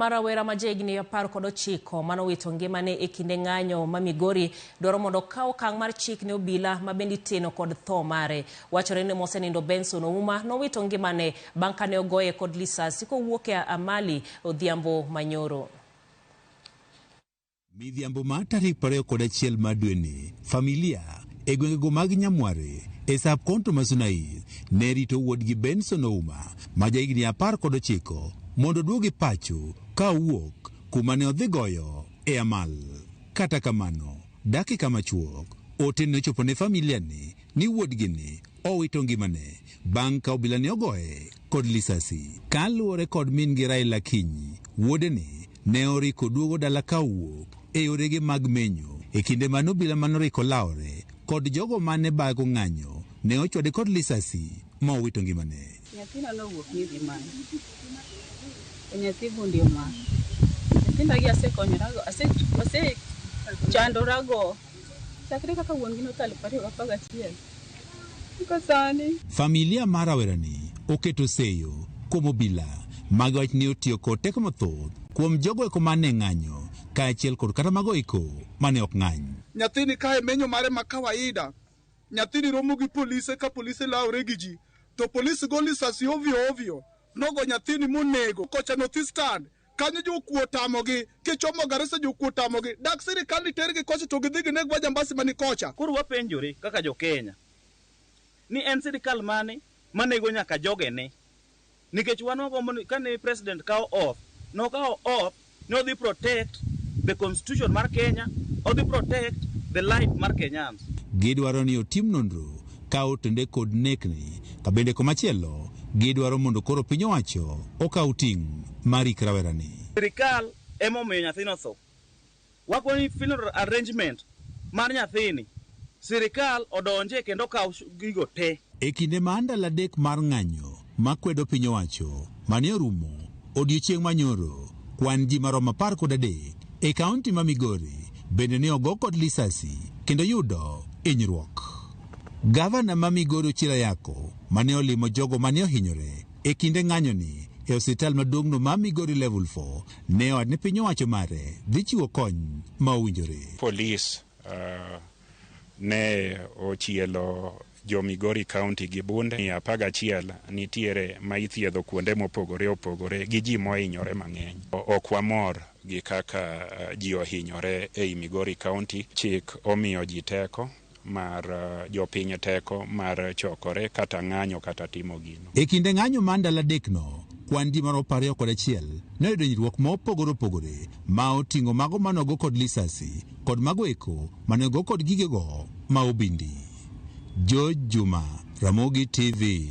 mar rawera ma jahigni 19 manowito ngimane e kinde ng'anyo ma Migori dwaro mondo okaw okang' mar chik ne obila ma bende iteno kod tho mare. Wachore ni mosenindo Benson Ouma nowito ngimane bang' kane ogoye kod lisasi kowuok e Amali odhiambo manyoro. Midhiambo mar tarik 21 mar dweni, familia e gwengego mag Nyamware e sub county ma Sunais ne rito wuodgi Benson Ouma ma jahigni 19 mondo oduogi pacho ka owuok kuma ne odhi goyo e amal. Kata kamano, dakika machuok, ote ne ochopo ne familia ni ni wuodgi ni owito ngimane bang' ka obila ne ogoye kod lisasi. Kaluwore kod min gi Raila Kinyi, wuode ni ne oriko duogo dala ka owuok e yorege mag menyo e kinde mane obila mane oriko lawore kod jogo mane bago ng'anyo ne ochwade kod lisasi ma owito ngimane. Nyathina nowuok ni dhi manyo. To nyathi gundi omako. Nyithinda gi asekonyorago, asechandorago. Chakre kaka wuon gi notho 2011. Nyaka sani. Familia mar rawerani oketo seyo kuom obila magiwach ni otiyo kod teko mathoth kuom jogo eko mane ng'anyo kaachiel kod kata mago eko mane ok ng'any. Nyathini kae menyo mare ma kawaida. Nyathini romo gi polise ka polise lawre gi ji. To polisi go lisasi ovyo ovyo. Nogo nyathini monego. Kocha North Eastern. Kanyo jokuo otamogi. Kichomo Garissa jokuo otamogi. Dak sirikal ni tergi kocha to gidhi gineg wajambasi mani kocha. Koro wapenjore kaka jo Kenya ni en sirikal mane manego nyaka jogene nikech wan wagombo ni kane president kawo oath nokawo oath ni odhi protect the constitution mar Kenya, odhi protect the life mar Kenyans. Gidwaro ni otim nonro ka otende kod nekni ka bende komachielo gidwaro mondo koro piny owacho okaw ting' mar ik rawerani. Sirikal ema omiyo nyathino otho. Wakwayo ni funeral arrangement mar nyathini sirikal odonje kendo okaw gigo te. E kinde ma ndalo 3 mar ng'anyo makwedo piny owacho mane orumo odiochieng' manyoro, kwan ji maromo 13 e kaunti ma Migori bende ne ogo kod lisasi kendo yudo hinyruok. Gavana ma Migori Ochilo Ayako mane olimo jogo mane ohinyore e kinde ng'anyoni e osiptal maduong'no ma Migori Level 4 ne owacho ni piny owacho mare dhi chiwo kony ma owinjore. Polis ne ochielo jo Migori County gi bunde 11 nitiere ma ithiedho kuonde mopogore opogore gi ji mohinyore mang'eny. Ok wamor gi kaka ji ohinyore ei Migori County. Chik omiyo ji teko mar jopiny teko mar chokore kata ng'anyo kata timo gino. E kinde ng'anyo mar ndalo 3 no, kwan ji maromo 21 ne oyudo hinyruok ma opogore opogore ma oting'o mago manogo kod lisasi kod mago eko manogo kod gigego ma obindi. George Juma, Ramogi TV.